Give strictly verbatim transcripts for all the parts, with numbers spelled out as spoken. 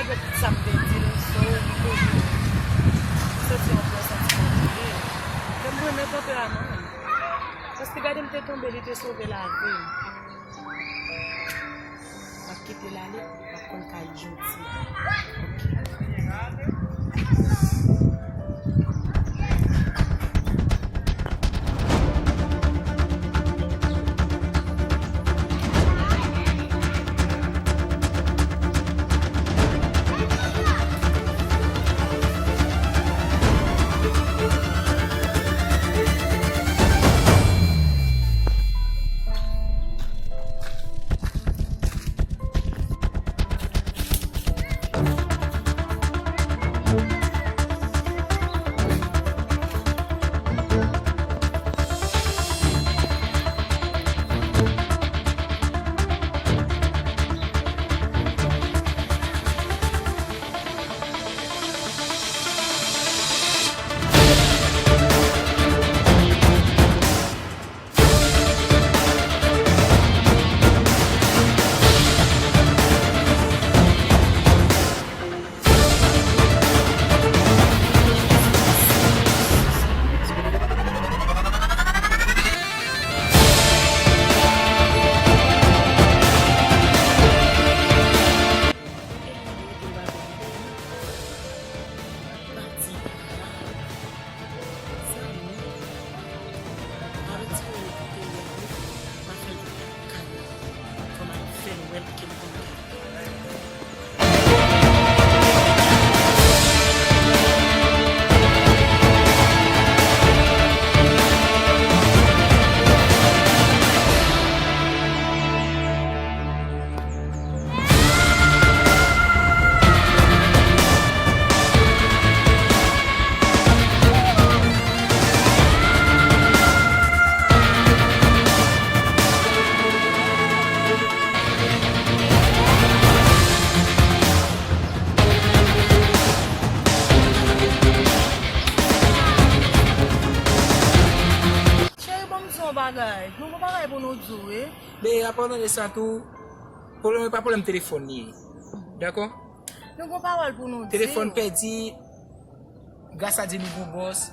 Sa m te di l, so, m toujou santi yon bon santiman pou li. Ke m renmen tanperaman l. Paske gade m te tonbe, li te sove lavi m. M ap kite l ale, m ap konn kay jodi a. Cheri, ban m di w yon bagay. Nou gon bagay pou nou di w, wi. Men, apadan de sa tou, pwoblèm mwen pa pwoblèm telefòn li ye. Dakò? Nou gon pawòl pou nou di. Telefòn pèdi, gras a Dye nou gon bòs.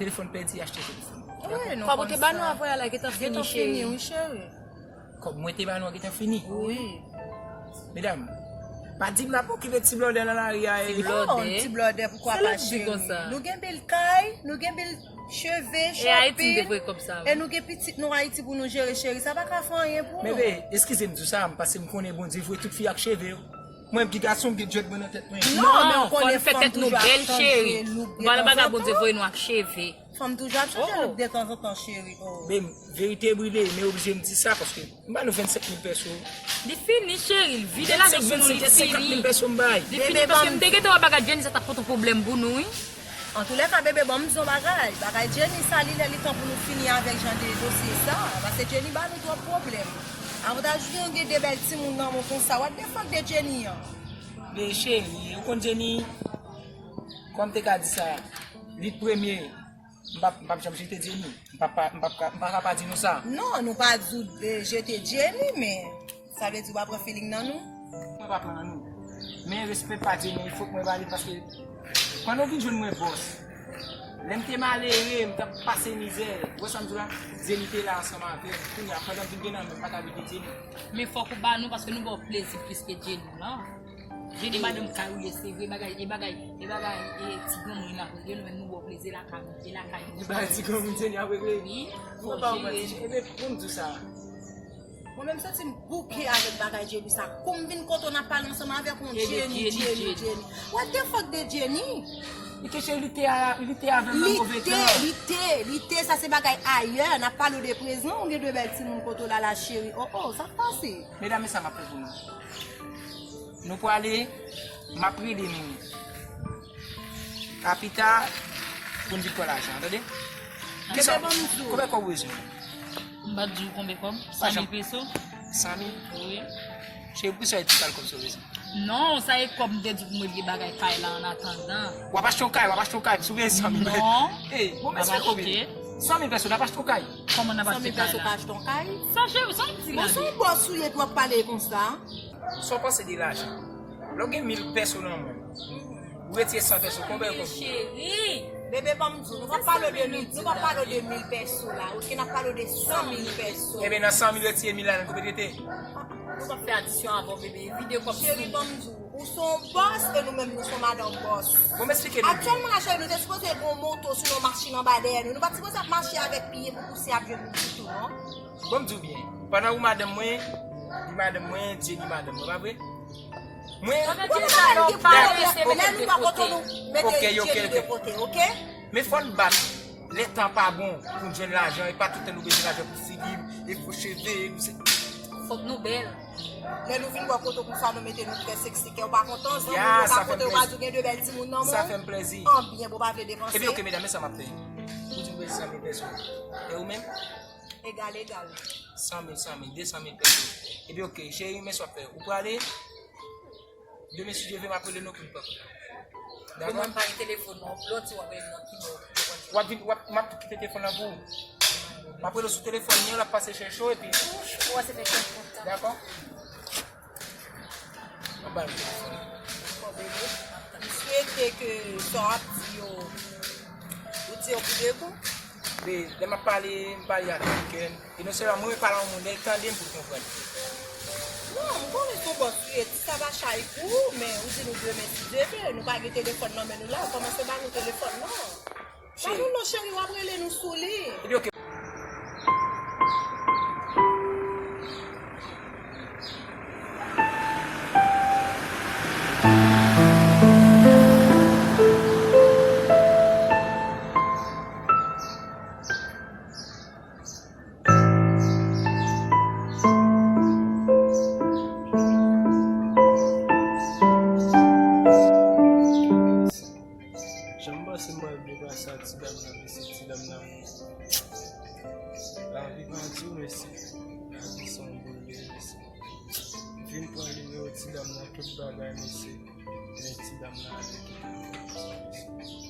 Telefòn pèdi, achte telefòn. Wi, nou konn sa. Kòb ou te ba nou avanyè a gentan fini, cheri. Wi, cheri. Kòb mwen te ba nou an gentan fini. Wi. Medam, pa di m n ap okipe ti blòdè nan lari a, e. Ti blòdè. Non, ti blòdè, poukwa pa, cheri? Nou gen bil kay, nou gen bil cheve, shopping. E Ayiti nou te voye kòb sa, wi. E nou gen pitit nou Ayiti pou nou jere, cheri. Sa pa ka fè anyen pou nou. Men, be, eskize m di w sa, paske m konnen Bondye voye tout fi ak cheve yo. Mwen, m ki gason, m gen djèt mwen nan tèt mwen. Non, men w konnen fanm toujou ap chanje look detanzantan. Ou pa nan bagay Bondye voye nou ak cheve. Fanm toujou ap chanje look detanzantan, cheri. Oh. Men, verite brile, men oblije m di sa, paske m ba nou vennsenk mil pèso. Li fini, cheri, l vide lajan sou nou, li fini. Vennsenk, vennsenk, senkant mil pèso m bay. Li fini, paske m te gentan wè bagay Jenny sa t ap pote pwoblèm pou nou, wi. Antoulèka, bebe, ban m di w yon bagay. Bagay Jenny sa, li lè li tan pou nou fini avèk jan de dosye sa. Paske Jenny ba nou twòp pwoblèm. Avantaj li, ou gen de bèl timoun nan men w konsa. What the fuck de Jenny an? Men cheri, ou konn Jenny, kòman m te ka di sa? Li t premye. M p ap, m p ap janm jete Jenny. M p ap, m p ap ka, m pa ka pa di nou sa. Non, nou pa di w, eh, jete Jenny, men sa vle di w pa pran feeling nan nou? Mwen pa pran nan nou. Men respè pa Jenny, fòk mwen ba li paske pandan w vin jwenn mwen bòs, lè m te malere, m t ap pase mizè. Ou wè sa m di w la? Jenny te la ansanm avè m. Kounye a, pandan m vin gen nan men, m pa ka jete Jenny. Men fòk ou ba nou paske nou ba w plezi plis ke Jenny, non? Jenny madanm kay ou ye, se vre, bagay, e bagay, e bagay, e ti granmoun ap regle nou, men nou ba w plezi lakay ou, e lakay ou. E bagay ti granmoun Jenny ap regle? Wi. Mwen pa w manti, ebyen, pou m di w sa. Mwen menm santi m bouke avèk bagay Jenny sa. Kou m vin kote w n ap pale ansanm avèk yon Jenny, Jenny, Jenny. What the fuck de Jenny? Li te cheri, li te a, li te avè m nan move tan. Li te, li te, li te, sa se bagay ayè. N ap pale w de prezan, ou gen de bèl timoun kote w la la, cheri. Oh, oh, sa k pase? Medam, e sa m ap fè pou nou. Nou prale, m ap rele nou a pita pou n vin pran lajan, tande? Kisa, konbyen kòb ou bezwen? M pa t di w konbyen kòb? San mil peso. San mil? Wi. Cheri, poukisa e ti kal kòb sa w bezwen? Non, sa e kòb m te di w pou m regle bagay kay la an atandan. W ap achte yon kay, w ap achte yon kay, m sou bezwen san mil. Non. Ey, bon, m ap achte. San mil peso, n ap achte yon kay. Kòman n ap achte kay la? San mil peso ka achte yon kay? Sa, cheri, sa w ap di la? Bon, se yon bòs ou ye pou w ap pale konsa. Sa w panse de lajan? Lè w gen mil pèso nan men w, ou retire san pèso, konbyen w konn? Cheri. Bebe, ban m di w, nou pa pale de mil, nou pa pale de mil pèso la, oke, n ap pale de san mil pèso. Ebyen, nan san mil, retire mil ladan l, konbyen l rete? Nou p ap fè adisyon avè w, bebe, vide kòb sou ou. Cheri, ban m di w, ou se yon bòs e nou menm nou se yon madanm bòs. Bon, m eksplike nou. Aktyèlman la, cheri, nou te sipoze gen yon moto sou yon machin anba dèyè nou. Nou pa t sipoze ap mache avèk pye pou pouse ap jwenn nou ditou, non. Bon, m di w byen, pandan ou madanm mwen, li madanm mwen, Dye li madanm mwen, pa vre? Mwen. Bon, nou pa menm gen pwoblèm, lè nou pa kontan nou mete Dye li de kote, oke? Men fò n bat. Lè tan pa bon pou n jwenn lajan, e pa tout tan nou bezwen lajan pou figi m, e fo cheve, nou se. Fòk nou bèl. Lè nou vin bò kote w konsa, nou mete nou trè seksi, kè w pa kontan, zanmi w yo pa kontan, yo pa di w gen de bèl timoun nan men w. Sa fè m plezi. Anbyen, bon, w pa vle depanse. Ebyen, oke, medam, men sa m ap fè. Ou di m bezwen san mil pèso. E ou menm? Egal, egal. San mil, san mil, de san mil pèso. Ebyen, oke, cheri, men sa w ap fè. Ou prale? Demen, si Dye vle, m ap rele nou pou n pran kontak. Dakò? Pou mwen, m pa gen telefòn, non. Lè w di w ap rele m nan ki bò? W ap vin, w ap, m ap kite telefòn nan pou ou. M ap rele w sou telefòn li an, l ap pase chèche w, epi. Ou wè se fè kè m kontan. Dakò? M ap ba l telefòn. M swete ke sa w ap di yo, ou di yo pou de kou. Be, lè m ap pale, m pale avèk kè m. E non sèlman mwen pale a yon moun, lè l tande m pou l konprann. Non, m konnen se yon bòs ou ye, di sa pa chay pou ou, men ou di nou demen si Dye vle, nou pa gen telefòn nan men nou la, kòmanse ba nou telefòn nan. Ba nou non cheri, w ap rele nou sou li. Epi oke. Jan m panse m pral depase ak ti dam nan, mesye, ti dam nan. Lavi pa di w, mesye. Lavi se yon boul de, mesye. M fin pran nimewo ti dam nan, tout bagay, mesye. Men ti dam nan ale kite m.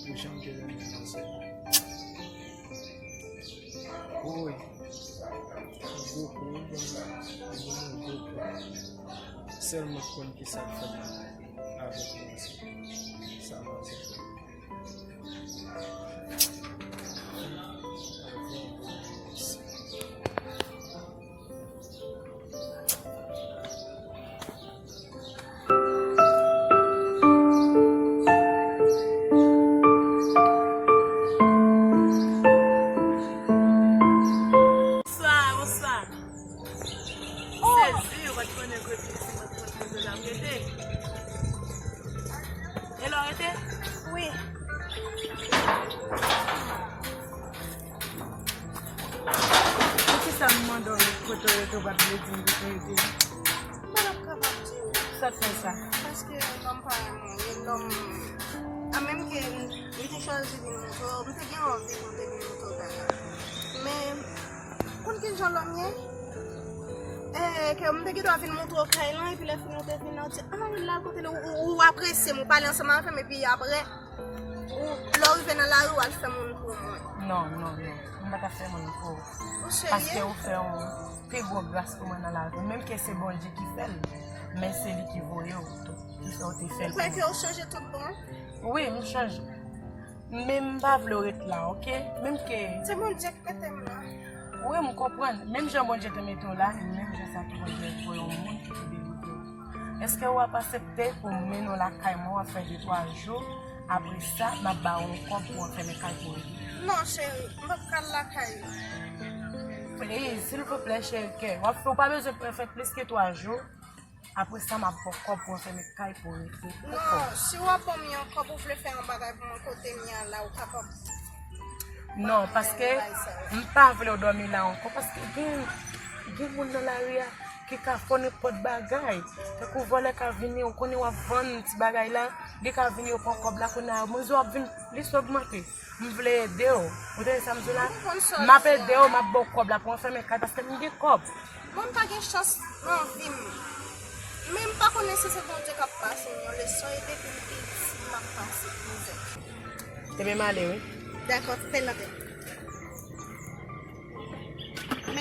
Pou jan m te renmen manzè. Woy. Yon gwo kou, wi, ban m, ban m yon gwo kou. Sèl mwen k konn kisa k fèt avèk manzè. Sa manzè fè. Bonswa, bonswa. Sezi, ou pa t konnen kote, si mwen t konn kote la m rete. E la w rete? Wi. Poukisa m mande w kote w rete, ou pa t vle di m kote w rete? M pa t ap kapab di w. Sa k fè sa? Paske lòm pa renmen w, e lòm, a menm ke m te chwazi vin montre w, m te gen anvi pou m te vin montre w kay la. Men, konn ki jan lòm ye? E, ke m te gen dwa vin montre w kay lan, epi lè fini w te vin la, w di, a, wi, l al kote l, ou, ou, ou apresye m, ou pale ansanm avè m, epi apre, ou, lè w rive nan lari, w al fè moun pou mwen. Non, non, non. M pa t ap fè moun pou ou. Ou serye? Paske ou fè yon pi gwo gras pou mwen nan lavi m. Menm ke se Bondye ki fè l, men se li ki voye w tou. Ki fè w te fè l pou mwen. Ou kwè ke ou chanje tout bon? Wi, m chanje. Men m pa vle w ret la, oke? Menm ke. Se Bondye k mete m la. Wi, m konprann. Menm jan Bondye te mete w la, menm jan sa tou Bondye voye yon moun ki te delivre w. Èske w ap aksepte pou m mennen w lakay mwen, w ap fè de twa jou, apre sa, m ap ba w yon kòb pou w anfèmen kay pou w rete? Non, cheri, m p ap ka al lakay ou. Ey, silvouplè, cheri kè, w ap fè, w pa bezwen fè plis ke twa jou. Apre sa, m ap ba w kòb pou w anfèmen kay pou w rete. Non, si w ap ban m yon kòb, ou vle fè yon bagay pou mwen kote m ye a la, ou kapab. Non, paske m pa vle w dòmi la ankò, paske gen, gen moun nan lari a ki ka fè w nenpòt bagay. Tankou vòlè ka vini, ou konnen w ap vann ti bagay la, li ka vini, yo pran kòb la, kounye a, mezon ap vin plis ogmante. M vle ede w. Ou tande sa m di w la? M ap ede w, m ap ba w kòb la pou w anfèmen kay, paske m gen kòb. Mwen m pa gen chans nan vi m. Men m pa konnen si se Bondye k ap pase m yon leson, e depi m piti, m ap pase mizè. Ebyen, m ale, wi. Dakò, fè l anpè. M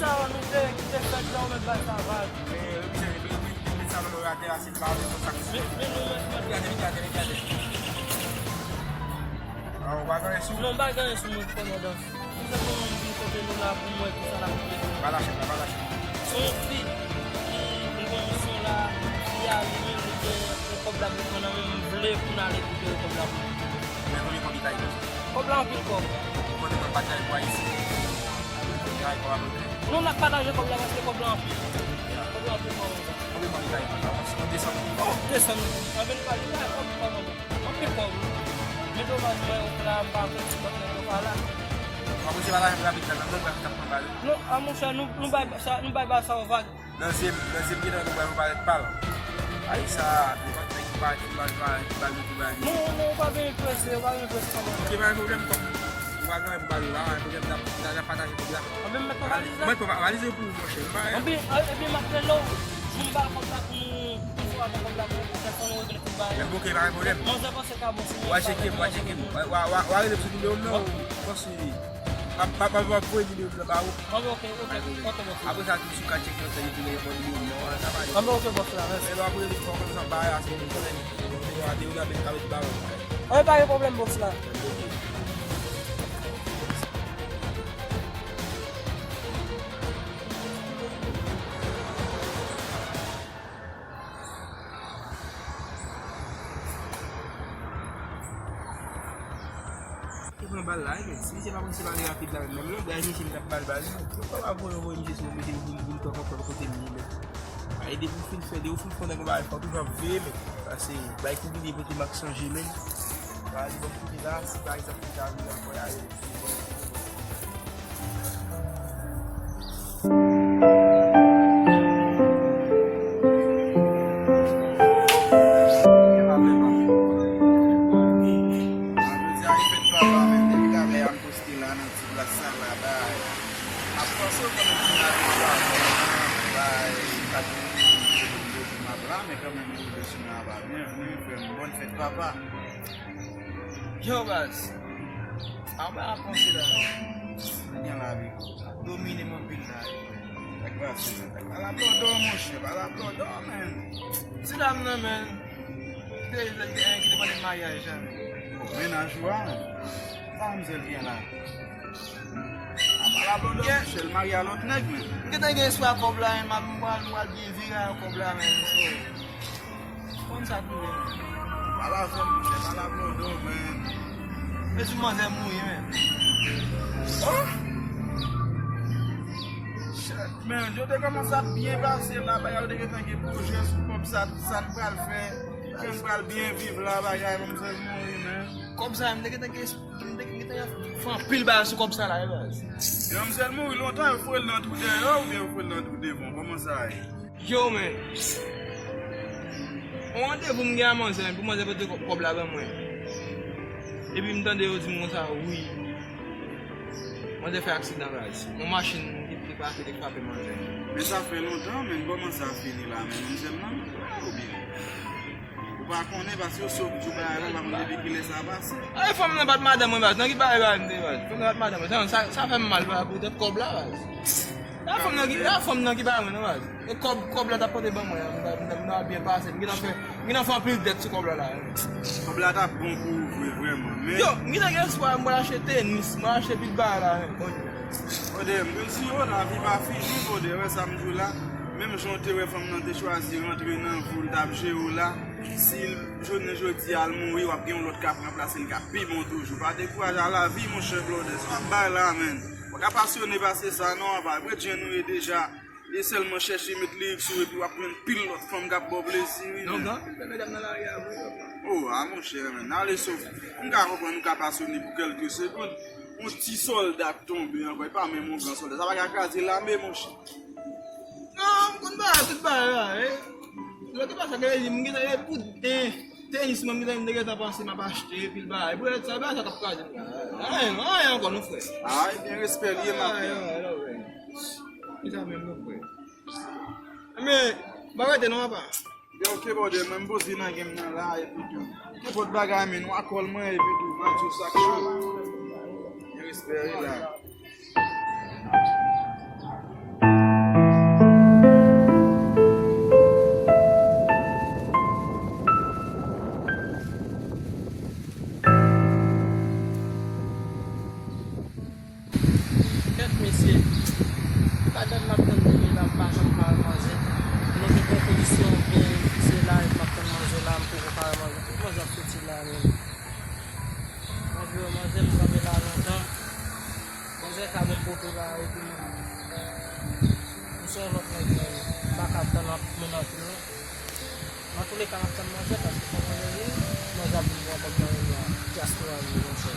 sa, nou te kite fèt la, ou mèt bay sa vag. Men, men, men, men, men, sa, nou atè a, se pa, se sa. Men, men, nou mèt, mèt. Gade, gade, gade. Ah, ou pa gen sou? Non, m pa gen sou mwen, kòmandan. Tout senpleman, m vin kote nou la pou m wè kisa n ap regle. Pa lache, pa lache. Se yon fi ki, m gen yon misyon la, fi a li menm, li gen yon kòb la pou l pran nan men m, m vle pou n al rekipere kòb la pou li. Men konbyen kòb li ta ye konsa? Kòb la anpil kòb. Ou konnen mwen pa t ay pou Ayiti. Ay pou Ameriken. Non, n ap pataje kòb la paske kòb la anpil. Kòb la anpil kòb. Konbyen kòb li ta ye konsa? Ou desann. Oh, desann. Anben nou pa, li pa kòb, kòb anpil. Anpil kòb wi. Men domaj mwen, ou la, m pa konn si kòb nèg yo pa la. Mwen, mwen, se pa la menm rapid la, nan mwen, mwen, kap pran bal. Non, a monchè, nou, nou bay sa, nou bay bal sa yon vag. Nan zye m, nan zye m gentan wè nou parèt pal. Ay sa, yo pa t fè ki pa, ki pa, ki pa, ki pa, ki pa. Non, non, ou pa gen prese, ou pa gen prese kòman. Ok, pa gen pwoblèm, kòm ou pa gen anyen pou ba yo la, pa gen pwoblèm, n ap, n ap, n ap pataje kòb la. Anben, m mèt pran valiz la. Mwen pran valiz yo pou ou, monchè. Anben, anben, m ap fè lò, jou m ba kòb la pou nou, pou fwa ba kòb la pou nou, pou fè fò nou regle tout bagay. Anben, ok, pa gen pwoblèm. Manzè panse ka bon, si w a tcheke m, w a tcheke m. W a, w a, w a rele m sou nimewo m nan, ou panse. M ap, m ap, m ap voye nimewo m nan ba ou. Anben, ok, ok, ok, bòs la. Apre sa, tou sou ka tcheke yon sèl epi gen yon nimewo m nan, sa pa gen. Anben, ok, bòs la, mèsi. Men lè w ap rele m, fò w konn sa m pa rele, se pou konnen nimewo a te ou la, men m ka met ba ou. Anben, pa gen pwoblèm, bòs la. Te pran bal la, wi, men si misye pa konn se bal rapid la menm, menm langaj misye m t ap ba l bal, non. Yo pa va voye, voye misye sou mwen, misye vin, vin pran kontwòl kote m ye, men. Ay, depi w fin fè, depi w fin fè nèg yon bagay, fò w toujou ap veye, men. Paske, bay kou vini pote m ak chanje, men. Ba li bon kote la, si pa egzanp, li ta vin ankò, y a Byenvni, frè m. Bòn fèt, papa. Yo, baz. Anba a panse la. Gen lavi. Domine m anpil la. Sa k pase, men? Pa la blòdò, monchè. Pa la blòdò, men. Ti dam nan, men. Ki te, ki te, ki te mande maryaj la, men. Bon, mennaj ou a, men. Sa manmzèl gen la? A pa la blòdò, monchè. L marye a lòt nèg, men. M gentan gen espwa kòb la, men. M pral, m pral byen vire a kòb la, men. So, Konn sa k rive, men. Pale avè m, monchè, pale avè m, men. Mezanmi, manzè mouri, men. Oh! Shit, men, yo te kòmanse ap byen pase la, bagay yo te gentan gen pwojè sou kòb sa, sa n pral fè, ke n pral byen viv la, bagay, manzè mouri, men. Kòb sa, m te gentan gen, m te gentan fè anpil bagay sou kòb sa la, wi, baz. Manzè mouri lontan, yo foure l nan twou dèyè, oubyen yo foure l nan twou devan, kòman sa ye? Yo, men. Yon randevou m gen a manzè, men pou manzè pote kò-, kòb la ban mwen. Epi m tande yo di m konsa, wi. Manzè fè aksidan, baz. Yon machin ki te pase te frape manzè. Men sa fè lontan, men kòman sa fini la, men manzè m nan, oubyen? Ou pa konnen, paske yo sot di w bagay la, ou pa konn depi kilè sa pase. Ay, fanm nan pa t madanm mwen, baz. Nan ki bagay la, m te, baz? Fanm nan pa t madanm mwen. Sa, sa, sa fè m mal, baz, poutèt kòb la, baz. E a fanm nan ki, e a fanm nan ki bay mwen, non, baz. E kòb, kòb la t ap pote ban mwen an, m t ap, m t ap, m t ap byen pase. M gentan fè, m gentan fè anpil dèt sou kòb la, la. Kòb la t ap bon pou ou vre, vrèman, men. Yo, m gentan gen espwa, m pral achte tenis, m pral achte pil bagay la, men. Brother, m vin di yo, lavi pa fini, brother, wè sa m di w la. Menm jan w te wè fanm nan te chwazi rantre nan vi w, l t ap jere w la, si jounen jodi a l mouri, w ap gen yon lòt k ap ranplase l, k ap pi bon toujou. Pa dekouraje a lavi, monchè, brother, se pa bagay la, men. Ou ka pasyone pase sa, non, apa, ret jan nou ye deja. E sèlman chèche met lirik sou epi w ap jwenn pil lòt fanm k ap ba w plezi, wi, men. Yon gran pil bèl medam nan lari a vre, papa. Oh, a monchè, men, ale sof. M ka konprann ou ka pasyone pou kèlke segonn. Yon ti sòlda k tonbe ankò, e pa menm yon gran sòlda. Sa pa ka kraze lame, monchè. Non, m konn bagay, tout bagay la, wi. Lè te pase, gen lè m gentan gen pou ten, tenis, mwen, m gentan, m te gentan panse m ap achte pil bagay. Pou lè sa, bagay sa t ap kraze m la. Anyen, anyen ankò, non, frè. Ay, byen respè l ye, m ap fè. Anyen, anyen, anyen. E sa menm, non, frè. Men, m pa rete non, papa. Yo, ok, brother, mwen m poze nan game nan la, epi tou. Nenpòt bagay, men, w a call mwen, epi tou, m a di w sa k cho. Gen respè, wi, la. Kèt mesye, pa dat m ap tann depi la, m pa janm ka wè manzè. Nou gen pwopozisyon byen se la, m ap tann manzè la, m poko ka wè manzè. Tout manzè ap soti la menm. Manzè, manzè, m kanpe la lontan. Manzè ka met poto la, epi m se yon lòt nèg menm. M pa ka tann moun anpil non. Antouleka, m ap tann manzè paske fò manzè vini, manzè ap vin pran kòb nan men m la. Dyaspora vini, monchè.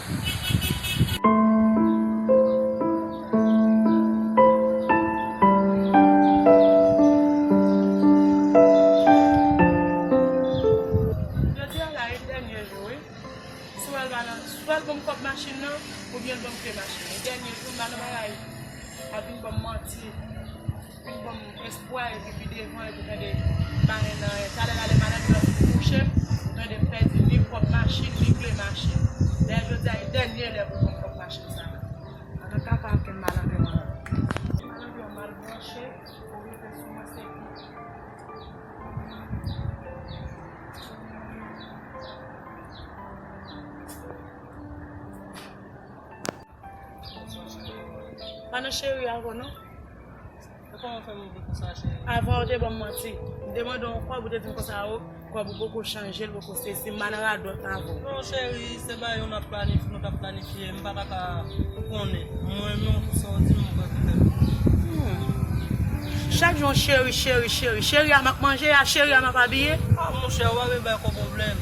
Oubyen l ban m kle machin nan. E dènye jou, m pa nan bagay. Ap vin ban m manti. Vin ban m espwa, epi pi devan, epi tande, m pa gen anyen. Talè l ale malad, m ap kouche, m tande m pèdi ni kòb machin, ni kle machin. Lè jodi a, e dènye lè pou l ban m kòb machin sa la. An nan ka pa ap gen malandren an. Malandren an mal branche, ou rive sou mwen, se ki Pa nan cheri avan non. E kòman w fè m ouvri konsa, cheri? Avan ou te ban m manti. M te mande w yon kòb, ou te di m konsa, o, kòb ou poko chanje l, poko sesi, m pa nan radòt avan w. Non, cheri, se bagay yo n ap planifye, nou t ap planifye, m pa ta ka konnen. Mwen menm, pou sa w di m, mwen prefere. Hmm. Chak jou, cheri, cheri, cheri. Cheri a m ap manje, a cheri a m ap abiye. Ah, monchè, ou pa vle bay kò pwoblèm.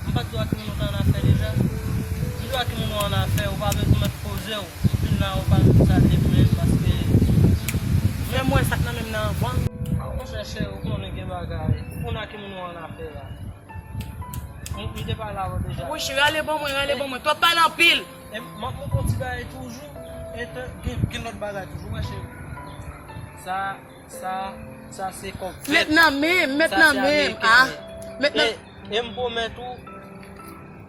M pa t di w ak moun ou t an afè deja. M di w ak moun ou an afè, ou pa bezwen mèt poze w. Vin la, ou pa vin sa de menm, paske. Fè m wè sa k nan men m nan avan. Ah, monchè, cheri, ou konnen gen bagay. Ou konnen ak ki moun ou an afè a. M, m te pale avè w deja. Wi, cheri, rale ban mwen, rale ban mwen. Twòp pale anpil. E, m ap montre w ti bagay toujou. E te, gen, gen lòt bagay toujou, wè, cheri. Sa, sa, sa se kòb vèt. Met nan men m, met nan men m. Ah, met nan. E, e m pwomèt ou,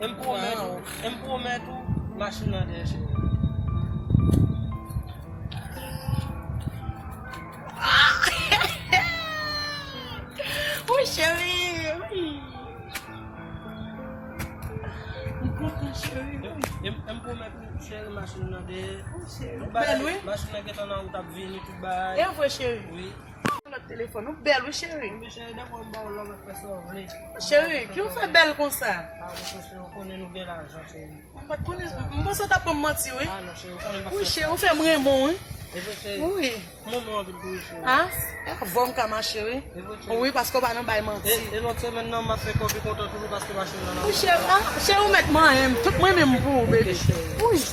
e m pwomèt ou, e m pwomèt ou, machin nan dèyè, cheri. Wi, cheri, wi. M kontan, cheri, wi. E m, e m pwomèt ou, cheri, machin nan dèyè. Wi, cheri. Ou bèl, wi. Machin nan gentan nan wout ap vini, tout bagay. E vre, cheri. Wi. Lòt telefòn, ou bèl, wi, cheri. Wi, cheri, dakò, m ba w love, fè sa w vle. Cheri, ki ou fè bèl konsa? Ah, wi, cheri, ou konnen nou gen lajan, cheri. M pa t konnen, m panse w t ap ban m manti, wi. Ah, non, cheri, ou konnen m pa fè sa. Wi, cheri, ou fè m renmen w, wi. E vre, cheri. Wi. Mwen, mwen anvi pou wi, cheri. Ah, e avè w m ka mache, wi. E vre, cheri. Wi, paske w pa nan bay manti. E, e lòt semèn nan, m ap fè kò pi kontan toujou paske machin nan nan. Wi, cheri, ah, cheri, ou mèt manyen m. Tout mwen menm pou ou, baby. Ok, cheri. Wi,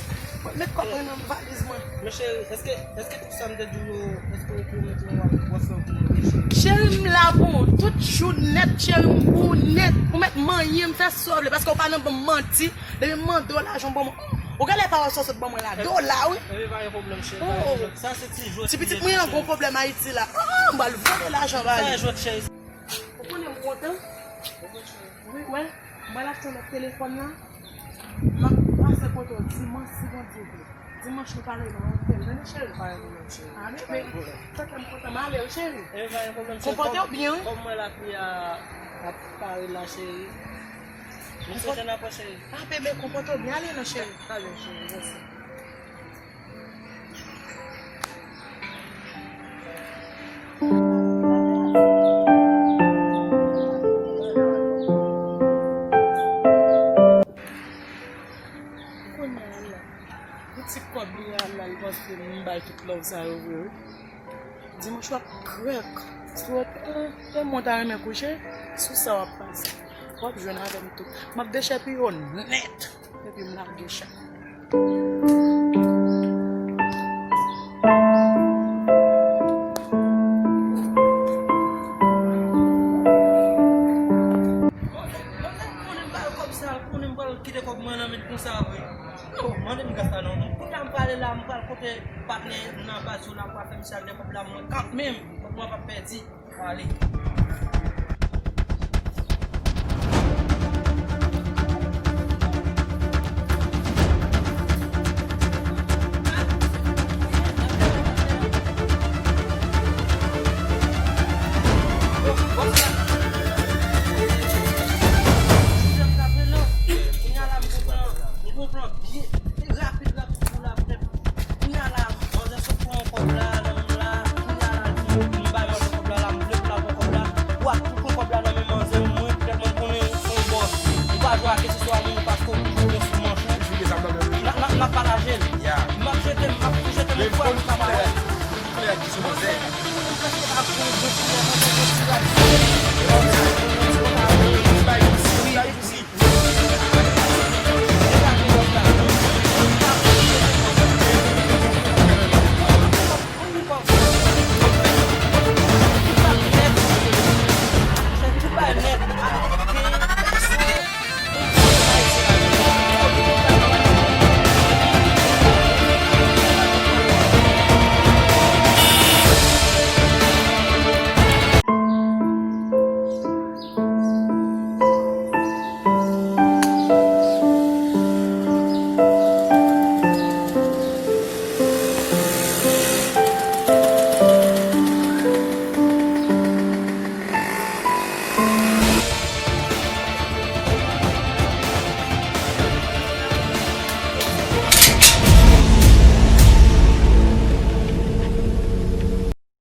mwen met kòb mwen nan valiz mwen. Men cheri, èske, èske tout sa m te di w yo, èske ou pwomèt mwen w ap, w ap fè l pou mwen, cheri? Cheri, m la pou ou. Tout jou nèt, cheri, m pou ou nèt. Ou mèt manyen m, fè sa w vle, paske w pa nan ban m manti. Depi m mande w lajan, w ban mwen. Ou genlè pa wè sa w sot ban mwen la. Dola, wi. Epi pa gen pwoblèm, cheri, pa gen pwoblèm. Sa se ti jwèt. Ti pitit mwen an gon pwoblèm Ayiti la. Ah, m pral vòlè lajan ba li. Sa se jwèt, cheri. Ou konnen m kontan? Wi, wè. M pral achte yon lòt telefòn la. M ap pase kote w dimanch, si Bondye vle. Dimanch nou pale nan otèl, tande cheri? Pa gen pwoblèm, cheri. Ah, men, men, tande m kontan, m ale, wi, cheri. Epi pa gen pwoblèm, cheri. Konpòte w byen, wi. Kòm, kòm mwen la, pi a, ap pare la, cheri. M swete n ap wè, cheri. Ah, bebe, konpòte w byen. Ale non, cheri. Talè, cheri, mèsi. Kounye a la, pou ti kòb li a la, li panse m bay tout love sa yo vre, wi. Dimanch w ap krèk. Si w te, te mwen ta renmen kouche, sou sa w ap pase. W ap jwenn avè m tou. M ap dechèpiye w nèt. Epi m lage chat. Konnen m pral kite kòb mwen nan men l konsa vre. Yo, mande m gras la non. Kounye a m pale la, m pral kote patnè nan baz yo la, m pral fè misye al de kòb la, mwen kanmenm, kòb mwen p ap pèdi. Pale. Kounye a la, m gon plan, m gon plan byen rapid, rapid pou la, pou nèg. Kounye a la, manzè sot pran kòb la nan men m la. Kounye a la, l di m bay manzè kòb la, la, m vle pou l al pran kòb la. W ap tou pran kòb la nan men manzè, mwen, petèt mwen konnen ou se yon bòs. Ou pa jwe ak keseswa moun paske ou toujou gen sou manch ou. N a, n a, n ap pataje l. M ap jete, m ap tou jete, men fwa nou ka